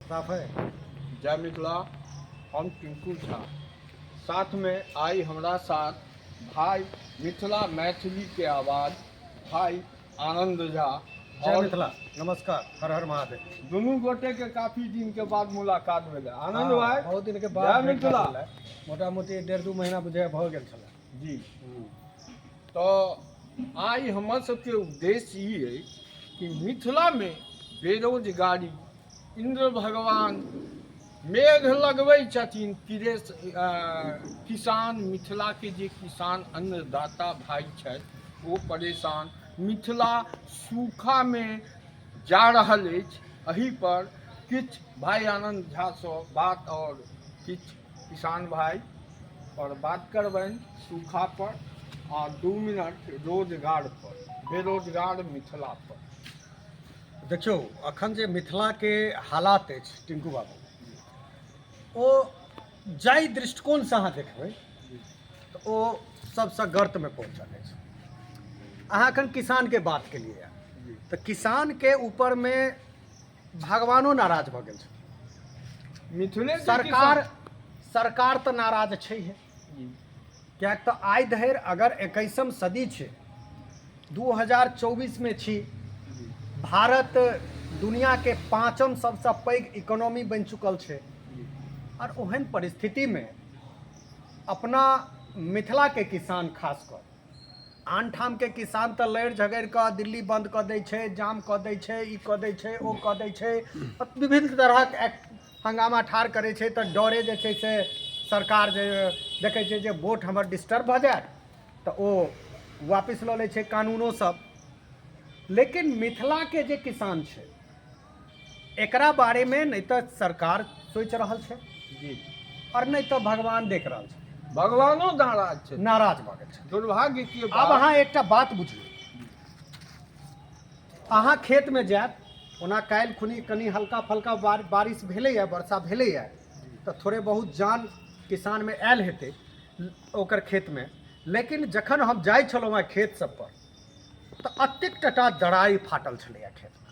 साफ है। जय मिथिला। हम टिंकू झा, साथ में आई हमरा साथ भाई मिथिला मैथिली के आवाज भाई आनंद झा। जय और मिथिला, नमस्कार, हर हर महादेव। दुनू गोटे के काफी दिन के बाद मुलाकात भेलै आनंद हाँ, भाई। बहुत दिन के जय बाद भेंट मिथिला। भेलै। मोटा मोटी 1.5 2 महीना बुझाइ भऽ गेल छलै। जी, तऽ आइ हमर सबके उद्देश्य ई अछि कि मिथिलामे बेरोजगारी, इन्द्र भगवान मेघ लगबै छथिन, किरेश किसान, मिथिलाके जे किसान अन्नदाता भाइ छथि ओ परेशान, मिथिला सूखामे जा रहल अछि। एहि पर किछु भाइ आनन्द झासँ बात आओर किछु किसान भाइ पर बात करबनि सूखा पर आ 2 मिनट रोजगार पर, बेरोजगार मिथिला पर। देखियौ, अखन जे मिथिलाके हालात अछि टिंकू बाबू, ओ जाहि दृष्टिकोणसँ अहाँ देखबै तऽ ओ सबसँ गर्तमे पहुँचल अछि। अहाँ एखन किसानके बात केलियै तऽ किसानके ऊपरमे भगवानो नाराज भऽ गेल छथिन। मिथिले सरकार, सरकार तऽ नाराज छैहे, किएक तऽ आइ धरि अगर 21म सदी छै, 2024मे छी, भारत दुनियाके 5म सबसँ पैघ इकोनॉमी बनि चुकल छै, आओर ओहन परिस्थितिमे अपना मिथिलाके किसान, खास कऽ आन ठामके किसान तऽ लड़ि झगड़ि कऽ दिल्ली बन्द कऽ दै छै, जाम कऽ दै छै, ई कऽ दै छै, ओ कऽ दै छै, विभिन्न तरहक हंगामा ठाढ़ करै छै, तऽ डरे जे छै से सरकार जे देखै छै जे वोट हमर डिस्टर्ब भऽ जायत तऽ ओ वापिस लऽ लै छै कानूनो सब। लेकिन मिथिलाके जे किसान छै एकरा बारेमे नहि तऽ सरकार सोचि रहल छै आओर नहि तऽ भगवान देख रहल छै। भगवानो नाराज छै, नाराज भऽ गेल छै। दुर्भाग्य के आब बात। अहाँ एकटा बात बुझियौ, अहाँ खेतमे जायब, ओना काल्हि खुनी कनि हल्का फल्का बारिश भेलैए, वर्षा भेलैए, तऽ थोड़े बहुत जान किसानमे आयल हेतै ओकर खेतमे। लेकिन जखन हम जाइ छलहुँ हेँ खेत सब पर तऽ एतेक टटा दरारि फाटल छलैए खेतमे,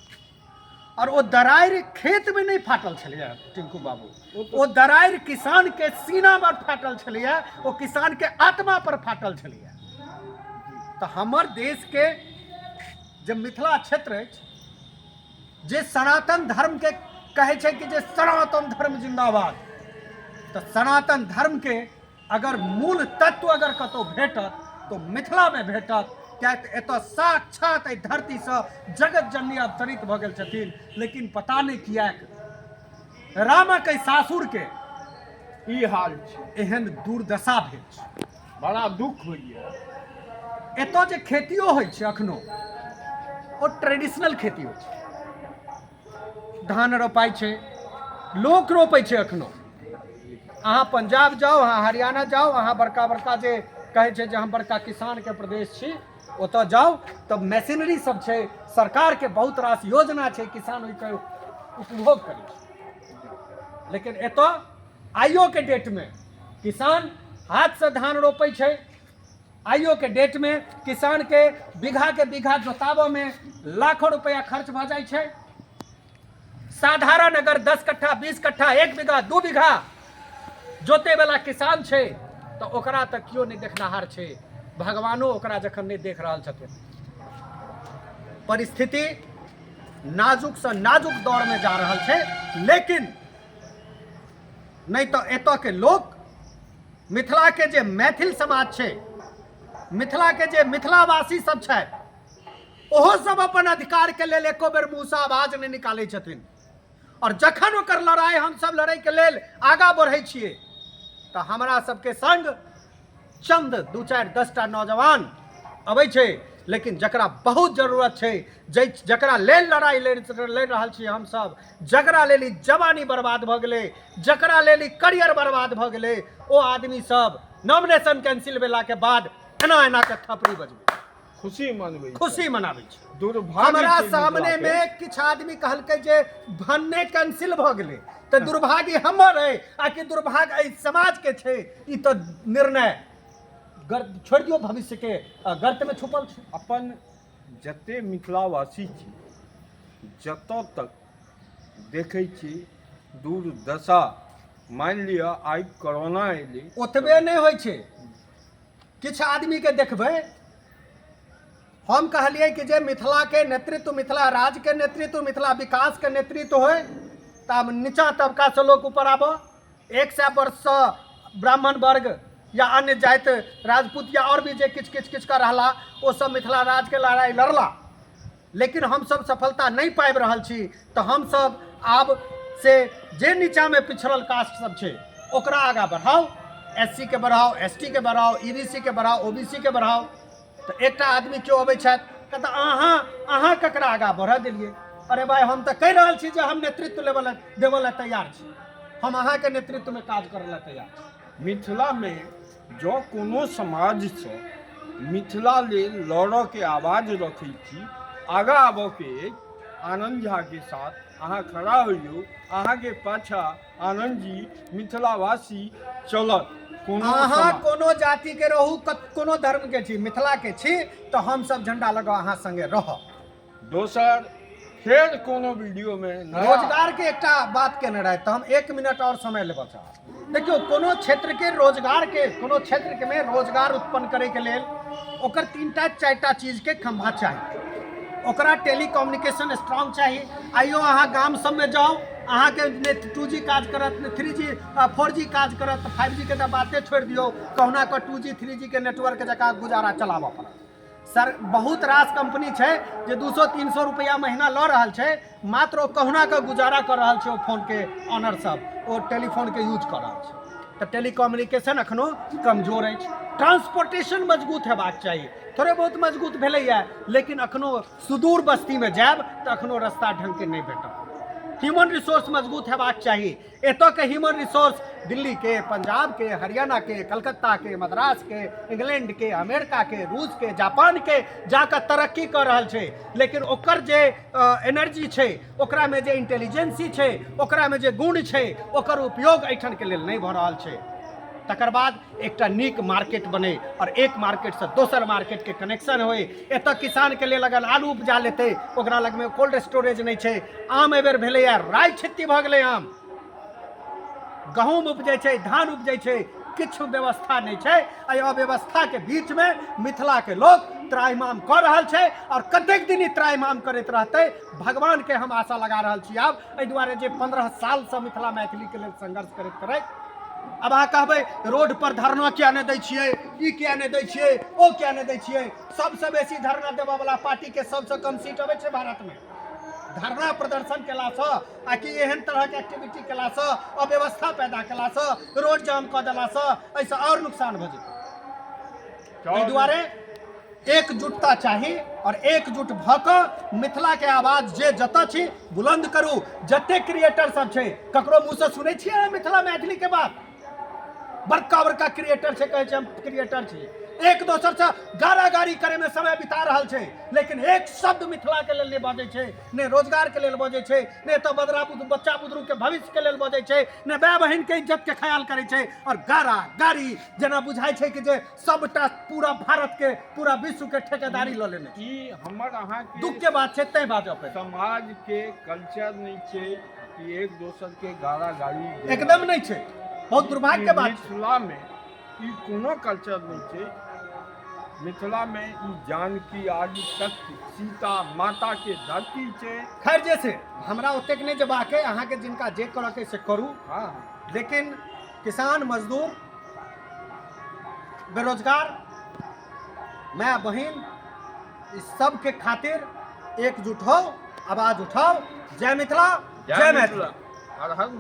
आओर ओ दरारि खेतमे नहि फाटल छलैए टिंकू बाबू, ओ दरारि किसानके सीना पर फाटल छलैए, ओ किसानके आत्मा पर फाटल छलैए। तऽ हमर देशके जे मिथिला क्षेत्र अछि, जे सनातन धर्मके कहै छै कि जे सनातन धर्म जिंदाबाद, तऽ सनातन धर्मके अगर मूल तत्व अगर कतौ भेटत तऽ मिथिलामे भेटत, किएक तऽ एतऽ साक्षात एहि धरतीसँ जगत जननी अवतरित भऽ गेल छथिन। लेकिन पता नहि किएक रामक एहि सासुरके ई हाल छै, एहन दुर्दशा भेल छै। बड़ा दुख होइए। एतऽ जे खेतियो होइ छै अखनो, ओ ट्रेडिशनल खेती होइ छै, धान रोपाइ छै, लोक रोपै छै अखनो। अहाँ पंजाब जाउ, अहाँ हरियाणा जाउ, अहाँ बड़का बड़का जे कहै छै जे हम बड़का किसानके प्रदेश छी, ओतऽ जाउ तऽ मशीनरी सब छै, सरकारके बहुत रास योजना छै, किसान ओहिके उपभोग करै छै। लेकिन एतऽ आइयोके डेटमे किसान हाथसँ धान रोपै छै, आइयोके डेटमे किसानके बीघाके बीघा जोताबऽमे लाखों रुपैआ खर्च भऽ जाइ छै। साधारण अगर 10 कट्ठा 20 कट्ठा 1 बीघा 2 बीघा जोते वाला किसान छै तऽ ओकरा तऽ केओ नहि देखनाहार छै, भगवानो ओकरा जखन नहि देख रहल छथिन। परिस्थिति नाजुकसँ नाजुक दौरमे जा रहल छै। लेकिन नहि तऽ एतऽ के लोक, मिथिलाके जे मैथिल समाज छै, मिथिलाके जे मिथिलावासी सब छथि, ओहो सब अपन अधिकारके लेल एको बेर मुँहसँ आवाज नहि निकालै छथिन। आओर जखन ओकर लड़ाइ हमसब लड़ैके लेल आगाँ बढ़ै छियै तऽ हमरा सबके संग चंद 2 4 10टा नौजवान अबै छै, लेकिन जकरा बहुत जरूरत छै, जकरा लेल लड़ाइ लड़ि रहल छी हमसब, जकरा लेल ई जवानी बर्बाद भऽ गेलै, जकरा लेल ई करियर बर्बाद भऽ गेलै, ओ आदमी सब नॉमिनेशन कैंसिल भेलाके बाद एना एना के थपड़ी बजबै, खुशी मनबै, खुशी मनाबै छै। दुर्भाग्य हमरा छै सामने मिथिलाके। में किछु आदमी कहलकै जे भन्ने कैंसिल भऽ गेलै तऽ दुर्भाग्य हमर अइ आ कि दुर्भाग्य एहि समाज के छै, ई तऽ निर्णय गर्त छोड़ि दियौ, भविष्य के गर्त में छुपल छै। अपन जते मिथिलावासी छी, जतऽ तक देखै छी दुर्दशा। मानि लिअ आइ कोरोना एलै। ओतबे नहि होइ छै, किछु आदमीके देखबै। हम कहलियै कि जे मिथिलाके नेतृत्व, मिथिला राज्यके नेतृत्व, मिथिला विकासके नेतृत्व होइ तऽ आब नीचाँ तबकासँ लोक ऊपर आबऽ। 100 वर्षसँ ब्राह्मण वर्ग या अन्य जाति राजपूत या आओर भी जे किछु किछु किछु कऽ रहला, ओ सब मिथिला राज्यके लड़ाइ लड़ला, लेकिन हमसब सफलता नहि पाबि रहल छी। तऽ हमसब आब से जे नीचाँमे पिछड़ल कास्ट सब छै ओकरा आगाँ बढ़ाउ, एस सी के बढ़ाउ, एस टी के बढ़ाउ, ई बी सी के बढ़ाउ, ओ बी सी के बढ़ाउ। तऽ एकटा आदमी केओ अबै छथि, कहता अहाँ अहाँ ककरा आगाँ बढ़ऽ देलियै? अरे भाई, हम तऽ कहि रहल छी जे हम नेतृत्व लेबऽ लए देबऽ लए तैयार छी, हम अहाँके नेतृत्वमे काज करऽ लए तैयार छी। मिथिलामे जँ कोनो समाजसँ मिथिला लेल लड़ऽके आवाज रखै छी, आगाँ आबऽके अछि, आनन्द झाके साथ अहाँ खड़ा होइयौ। अहाँके पाछा आनन्द जी मिथिलावासी चलत। कोनो अहाँ कोनो जातिके रहू, कोनो धर्मके छी, मिथिलाके छी तऽ हमसब झंडा लगाउ अहाँ संगे रहब। दोसर फेर कोनो वीडियोमे रोजगारके एकटा बात केने रहै, तऽ हम 1 मिनट आओर समय लेबऽ चाहब। देखियौ, कोनो क्षेत्रके रोजगारके, कोनो क्षेत्रके मे रोजगार उत्पन्न करैके लेल ओकर 3टा 4टा चीजके खम्भा चाही। ओकरा टेलीकम्युनिकेशन स्ट्रांग चाही। आइयो अहाँ गाम सबमे जाउ, अहाँके ने 2G काज करत, ने 3G 4G काज करत, 5G के तऽ बाते छोड़ि दियौ। कहुना कऽ 2G 3G के नेटवर्क जकाँ गुजारा चलाबऽ पड़त। सर, बहुत रास कंपनी छै जे 200-300 रुपैआ महीना लऽ रहल छै मात्र, ओ कहुना कऽ गुजारा कऽ रहल छै। ओ फोनके ऑनर सब ओ टेलीफोनके यूज कऽ रहल छै। तऽ टेलीकम्युनिकेशन एखनो कमजोर अछि। ट्रांसपोर्टेशन मजबूत हेबाक चाही। थोड़े बहुत मजबूत भेलैए, लेकिन एखनो सुदूर बस्तीमे जायब तऽ एखनो रस्ता ढङ्गके नहि भेटत। ह्यूमन रिसोर्स मजबूत हेबाक चाही। एतऽके ह्यूमन रिसोर्स दिल्लीके, पंजाबके, हरियाणाके, कलकत्ताके, मद्रासके, इंग्लैंडके, अमेरिकाके, रूसके, जापानके जाकऽ तरक्की कऽ रहल छै, लेकिन ओकर जे एनर्जी छै, ओकरामे जे इंटेलिजेंसी छै, ओकरामे जे गुण छै, ओकर उपयोग एहिठामके लेल नहि भऽ रहल छै। तकर बाद एकटा नीक मार्केट बने आओर एक मार्केटसँ दोसर मार्केटके कनेक्शन होइ। एतऽ किसानके लेल अगर आलू उपजा लेतै, ओकरा लगमे कोल्ड स्टोरेज नहि छै। आम एहिबेर भेलैए, राइ छित्ती भऽ गेलै आम। गहूँम उपजै छै, धान उपजै छै, किछु व्यवस्था नहि छै। एहि अव्यवस्थाके बीचमे मिथिलाके लोक त्राहिमाम कऽ रहल छै, आओर कतेक दिन ई त्राहिमाम करैत रहतै, भगवानके हम आशा लगा रहल छी आब। एहि दुआरे जे 15 सालसँ मिथिला मैथिलीके लेल संघर्ष करैत करैत आब अहाँ कहबै रोड पर धरना किया नहि दै छियै, ई किया नहि दै छियै, ओ किया नहि दै छियै। सबसँ बेसी धरना देबऽ वाला पार्टीके सबसँ कम सीट अबै छै भारतमे। धरना प्रदर्शन केलासँ आ कि एहन तरहके एक्टिविटी केलासँ, अव्यवस्था पैदा केलासँ, रोड जाम कऽ देलासँ एहिसँ आओर नुकसान भऽ जेतै। एहि दुआरे एकजुटता चाही, आओर एकजुट भऽ कऽ मिथिलाके आवाज जे जतऽ छी बुलंद करू। जते क्रिएटर सब छै, ककरो मुँहसँ सुनै छियै अहाँ मिथिला मैथिलीके बात? बड़का बड़का क्रिएटर छै, कहै छै हम क्रिएटर छी, एक दोसरसँ गारा गारी करैमे समय बिता रहल छै, लेकिन एक शब्द मिथिलाके लेल नहि बजै छै, ने रोजगारके लेल बजै छै, ने तऽ बदरा बच्चा बुदरूके भविष्यके लेल बजै छै, ने माय बहिनके इज्जतके ख्याल करै छै। आओर गारा गारी जेना बुझाइ छै कि जे सबटा पूरा भारत के पूरा विश्व के ठेकेदारी लऽ लेने। ई हमर अहाँके दुख के बात छै, तैं बाजऽ पड़ै। समाज के कल्चर नहि छै कि एक दोसर के गारा गाली देना। एकदम नहि छै, बहुत दुर्भाग्य के बात छै। मिथिला में ई कोनो कल्चर नहि छै। मिथिला में ई जानकी आदि शक्ति सीता माता के धरती छै। खैर जे छै, हमरा ओतेक नहि जेबाक अइ, अहाँके जिनका जे करऽ के से करू। हँ। लेकिन किसान, मजदूर, बेरोजगार, माय बहिन, इस सब के खातिर एकजुट हो, आवाज उठाओ। जय मिथिला, जय मैथिली। हर हर।